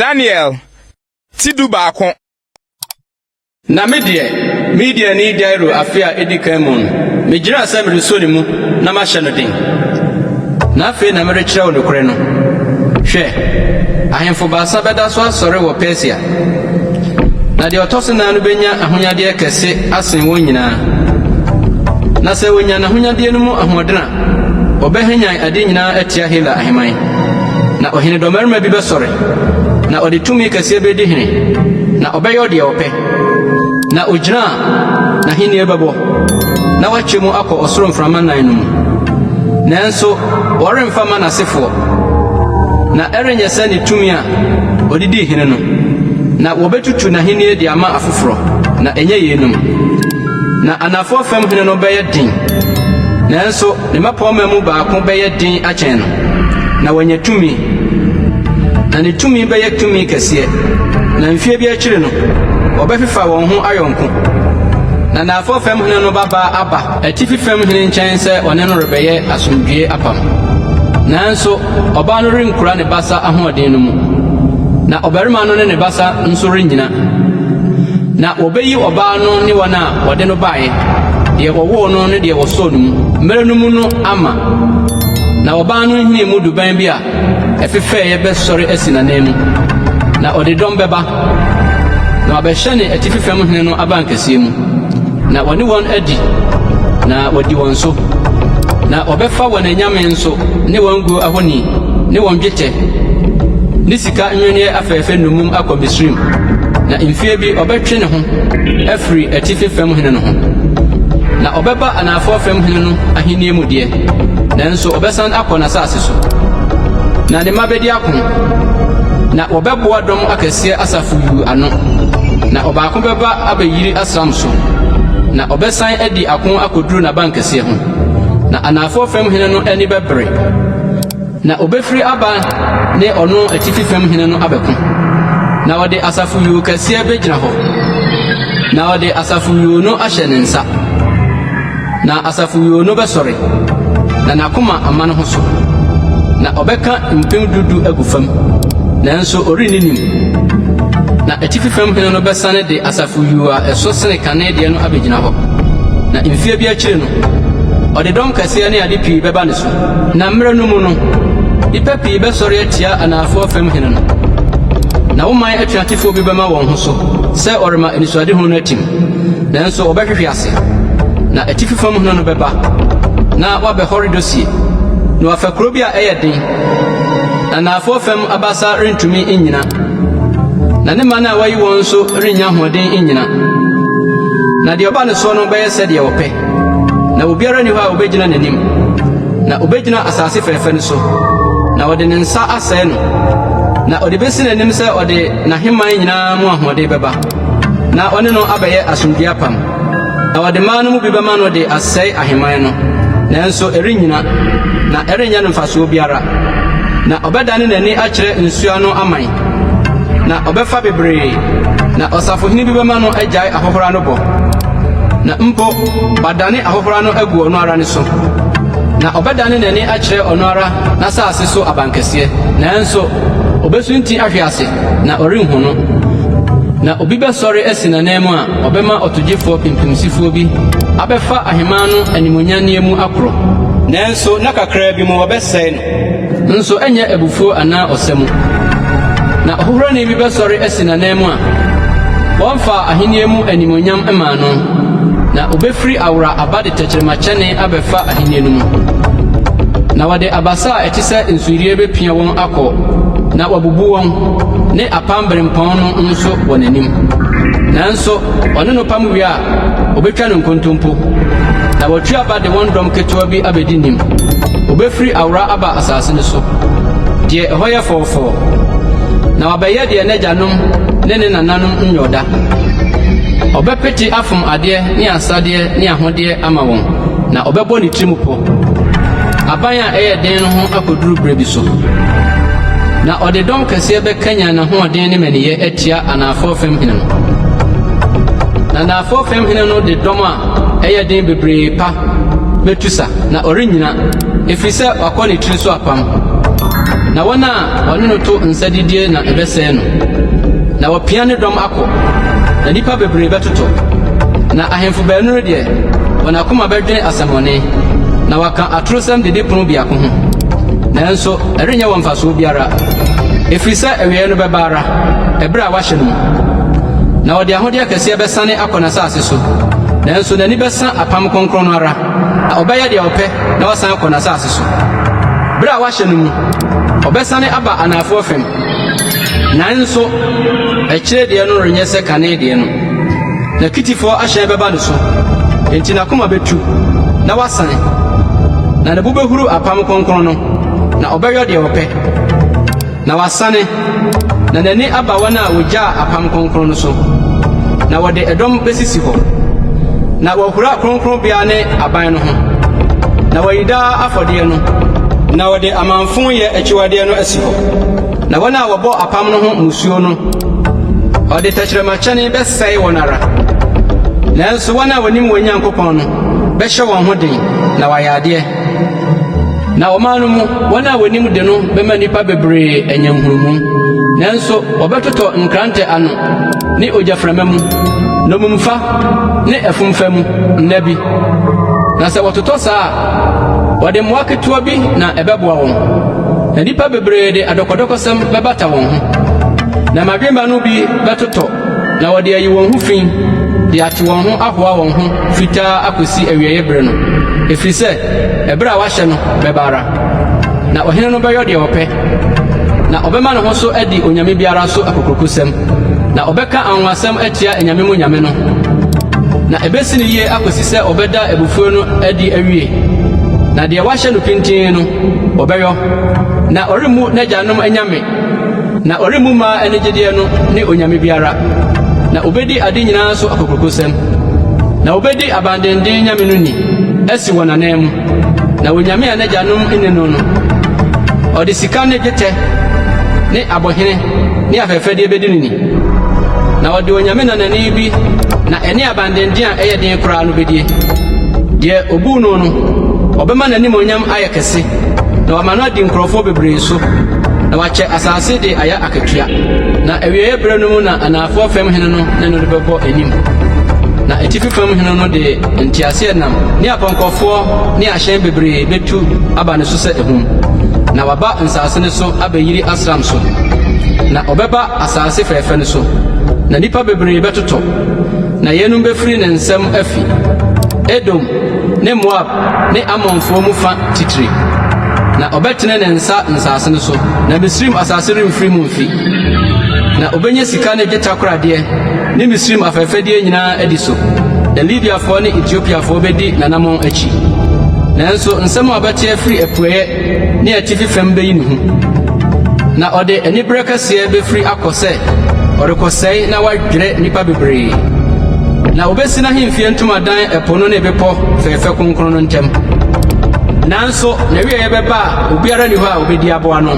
Daniel ti dubaako. Na me deɛ, Mediani Dario afe a edi kan mu no, migyinaa sɛ mereso ne mu na mahyɛ no den. Na afei na merekyerɛ wo nokorɛ no. Hwɛ, ahemfo baasa bɛda so asɔre wɔ Persia. Na deɛ ɔtɔ so nan no benya ahonyadeɛ kɛse asen wɔn nyinaa. Na sɛ onya n'ahonyadeɛ no mu ahoɔden a, ɔbɛhanyan ade nyinaa atia Hela ahemman. Na ɔhene dɔmmarima bi bɛsɔre, na ɔde tumi kɛseɛ bedi hene, na ɔbɛyɛ deɛ ɔpɛ. Na ogyina a, n'ahenni bɛbɔ, na wakyɛ mu akɔ ɔsoro mframa nan no mu. Nanso wɔremfa mma n'asefoɔ, na ɛrenyɛ sɛ ne tumi a ɔde dii hene no. Na wɔbɛtutu n'ahenni de ama afoforɔ, na ɛnyɛ yeinom. Na anafoɔ fam hene no bɛyɛ den, nanso ne mmapɔmma mu baako bɛyɛ den akyɛn no, na wanya tumi. Na ne tumi bɛyɛ tumi kɛseɛ. Na mfeɛ bi akyiri no, wɔbɛfefa wɔn ho ayɔnko. Na anafoɔ fam hene no babaa aba atifi fam hene nkyɛn sɛ ɔne no rebɛyɛ asomdwie apam. Nanso ɔbaa no renkura ne basa ahoɔden no mu, na ɔbarima no ne ne basa nso rennyina. Na wɔbɛyi ɔbaa no ne wɔn a wɔde no baeɛ, deɛ wɔwoo no ne deɛ wɔsɔɔ no mu, mmerɛ no mu no ama. Na ɔbaa no nhini mu duban bi a ɛfefɛeɛ bɛsɔre asi n'anan mu, na ɔde dɔm bɛba, na wabɛhyɛne atifi fam hene no abankɛseɛ mu, na wɔne wɔn adi, na wɔadi wɔn so. Na wɔbɛfa wɔn anyame nso ne wɔn guo ahoni ne wɔn dwetɛ ne sika nnwenneɛ afɛɛfɛ nnommum akɔ Misraim. Na mfeɛ bi ɔbɛtwe ne ho afiri atifi fam hene no ho. Na ɔbɛba anafoɔ fam hene no ahenni mu deɛ, nanso ɔbɛsan akɔ n'asase so. Na ne mma bɛdi ako, na wɔbɛboa dɔm akɛseɛ asafo yuu ano. Na ɔbaako bɛba abɛyiri asram so, na ɔbɛsan adi ako akɔduru n'abankɛseɛ ho. Na anafoɔ fam hene no ani bɛbere, na obɛfiri aba ne ɔno atifi fam hene no abɛko. Na ɔde asafo yuu kɛseɛ bɛgyina hɔ, na ɔde asafo yuu no ahyɛ ne nsa. Na asafo yuu no bɛsɔre, na n'akoma ama ne ho so, na ɔbɛka 10,000 agu fam, nanso ɔrenni nim. Na atifi fam hene no bɛsane de asafo yuu a ɛso sene kane deɛ no abɛgyina hɔ. Na mfeɛ bi akyiri no, ɔde dɔm kɛseɛ ne ade pii bɛba ne so. Na mmerɛ no mu no, nnipa pii bɛsɔre atia anafoɔ fam hene no. Na wo man atuatefoɔ bi bɛma wɔn ho so sɛ ɔrema anisoadehu no atim, nanso wɔbɛhwehwe ase. Na atifi fam hene no bɛba, na wabɛhɔre dosie, na wafa kuro bi a ɛyɛ den, na anafoɔ fam abasa rentumi nnyina, na ne man a wayi wɔn nso rennya ahoɔden nnyina. Na deɛ ɔba ne soɔ no bɛyɛ sɛdeɛ ɔpɛ, na obiara nni hɔ a obɛgyina n'anim. Na obɛgyina asase fɛɛfɛ no so, na ɔde ne nsa asɛe no, na ɔde besi n'anim sɛ ɔde n'ahemman nyinaa mu ahoɔden bɛba, na ɔne no abɛyɛ asomdwie apam. Na ɔde mmaa no mu bi bɛma no de asɛe ahemman no, nanso ɛrennyina, na ɛrenyɛ no mfasoɔ biara. Na ɔbɛdane n'ani akyerɛ nsuano aman, na ɔbɛfa bebree, na ɔsafohene bi bɛma no agyae ahohora no bɔ. Na mpo wadane ahohora no agu ɔno ara ne so. Na ɔbɛdane n'ani akyerɛ ɔno ara n'asase so abankɛseɛ, nanso obesunti ahwe ase, na ɔrenhu no. Na obi bɛsɔre asi n'anan mu a ɔbɛma ɔtogyefoɔ pimpimsifoɔ bi abɛfa ahemman no animuonyanneɛ mu akorɔ. Nanso na kakraa bi mu wɔbɛsɛe no, nso ɛnyɛ abufuo anaa ɔsa mu. Na ɔhohorani bi bɛsɔre asi n'anan mu a wɔmfaa ahenni mu animuonyam mmaa no, na obɛfiri awora aba de tɛkyerɛmakyɛne abɛfa ahenni no mu. Na wɔde abasa a ɛte sɛ nsuyire bɛpia wɔn akɔ, na wɔabubu wɔn, ne apam berempɔn no nso wɔ n'anim. Nanso ɔne no pam wie a, obetwa no nkontompo. Na wɔatwi aba de wɔn dɔm ketewa bi abɛdi nim. Obɛfiri awora aba asase no so, deɛ ɛhɔ yɛ fɔɔfɔɔ. Na wabɛyɛ deɛ n'agyanom ne ne nananom nyɛ da. Ɔbɛpete afom adeɛ ne asadeɛ ne ahodeɛ ama wɔn, na ɔbɛbɔ ne tirim pɔ aban a ɛyɛ den no ho akɔduru berɛ bi so. Na ɔde dɔm kɛseɛ bɛkanyan n'ahoɔden ne mmaniyɛ atia anafoɔ fam hene no. Na anafoɔ fam hene no de dɔm a ɛyɛ den bebree pa bɛtu sa, na ɔrennyina, ɛfiri sɛ wakɔ ne tiri so apam. Na wɔn a wɔne no to nsa didie na ɛbɛsɛe no, na wɔapia ne dɔm akɔ, na nnipa bebree bɛtotɔ. Na ahemfo baanu no deɛ, wɔn akoma bɛdwene asɛmmɔne, na wɔaka atorosɛm didipono biako ho. Nanso ɛrenyɛ wɔn mfasoɔ biara, ɛfiri sɛ awieeɛ no bɛba ara, ɛberɛ a wɔahyɛ no mu. Na ɔde ahodeɛ kɛseɛ bɛsane akɔ n'asase so, nanso n'ani bɛsa apam kronkron no ara, na ɔbɛyɛ deɛ ɔpɛ na wasan akɔ n'asase so. Berɛ a wɔahyɛ no mu, ɔbɛsane aba anaafoɔ fam, nanso akyire deɛ no renyɛ sɛ kane deɛ no. Na Kitifoɔ ahyɛn bɛba ne so, enti n'akoma bɛtu na wasane, na ne bo bɛhuru apam kronkron no, na ɔbɛyɔ deɛ ɔpɛ. Na wasane, na n'ani aba wɔn a wɔgyaa apam kronkron no so, na wɔde ɛdɔm bɛsisi hɔ, na wɔahura kronkronbea ne aban no ho, na wɔayi daa afɔdeɛ no, na wɔde amamfo yɛ akyiwadeɛ no asi hɔ. Na wɔn a wɔbɔ apam no ho mmusuo no, ɔde tɛkyerɛmakyɛne bɛsɛe wɔn ara. Nanso wɔn a wɔnim wɔn Nyankopɔn no bɛhyɛ wɔn ho den na wɔayɛ adeɛ. Na ɔman no mu, wɔn a wɔnim de no bɛma nnipa bebree anya nhunumu. Nanso wɔbɛtotɔ nkrantɛ ano ne ogyaframa mu, nnommumfa ne afumfa mu nna bi. Na sɛ wɔtotɔ saa a, wɔde mmoa ketewa bi na ɛbɛboa wɔn. Na nnipa bebree de adɔkɔdɔkɔsɛm bɛbata wɔn ho. Na mmadwemma no bi bɛtotɔ na wɔde ayi wɔn ho fi de ate wɔn ho ahoa wɔn ho fitaa akosi awieeɛ bere no, ɛfiri sɛ ɛberɛ a wɔahyɛ no bɛba ara. Na ɔhene no bɛyɔ deɛ ɔpɛ, na ɔbɛma ne ho so adi onyame biara so akokurokosɛm, na ɔbɛka anwanwasɛm atia anyame mu nyame no. Na ɛbɛsi no yie akɔsi sɛ ɔbɛda abufuo no adi awie, na deɛ wɔahyɛ no pintinn no, ɔbɛyɔ, na ɔremmu n'agyanom anyame, Na ɔremmu mmaa anigyedeɛ no ne onyame biara, na obedi ade nyinaa so akokurokosɛm. Na obedi abandenden nyame no ni asi wɔn ananmu, na onyame a n'agyanom nni no no, ɔde sika ne dwetɛ ne abohene ne afɛfɛdeɛ bedi no ni. Na ɔde onyame nanani bi na ɛne abandenden a ɛyɛ den koraa no bedie. Deɛ obuu no no, ɔbɛma n'animuonyam ayɛ kɛse, na wama no adi nkurɔfoɔ bebree so, na wakyɛ asase de ayɛ akatua. Na awieeɛ berɛ no mu na anaafoɔ fam hene no ne no bɛbɔ anim. Na atifi fam hene no de nteaseɛnam ne apɔnkɔfoɔ ne ahyɛn bebree bɛtu aba ne so sɛ ahum, na waba nsase no so abɛyiri asram so. Na ɔbɛba asase fɛɛfɛ no so, na nnipa bebree bɛtotɔ, na yeinom bɛfiri ne nsam afi, Edom ne Moab ne Amonfoɔ mu fa titire. Na ɔbɛtene ne nsa nsase no so, na Misraim asase remfiri mu mfi. Na ɔbɛnya sika ne dwetɛ akoradeɛ ne Misraim afɛfɛdeɛ nyinaa adi so, na Libiafoɔ ne Etiopiafoɔ bɛdi n'anammɔn akyi. Nanso nsɛm a ɔbɛte afiri apueeɛ ne atifi fam bɛyi ne hu. Na ɔde aniberɛ kɛseɛ bɛfiri akɔ sɛ ɔrekɔsɛe na wadwerɛ nnipa bebree. Na obesi n'ahemfie ntomadan ɛpo no ne bepɔ fɛɛfɛ kronkron no ntam. Nanso n'awieeɛ bɛba a obiara nni hɔ a obedi aboa no.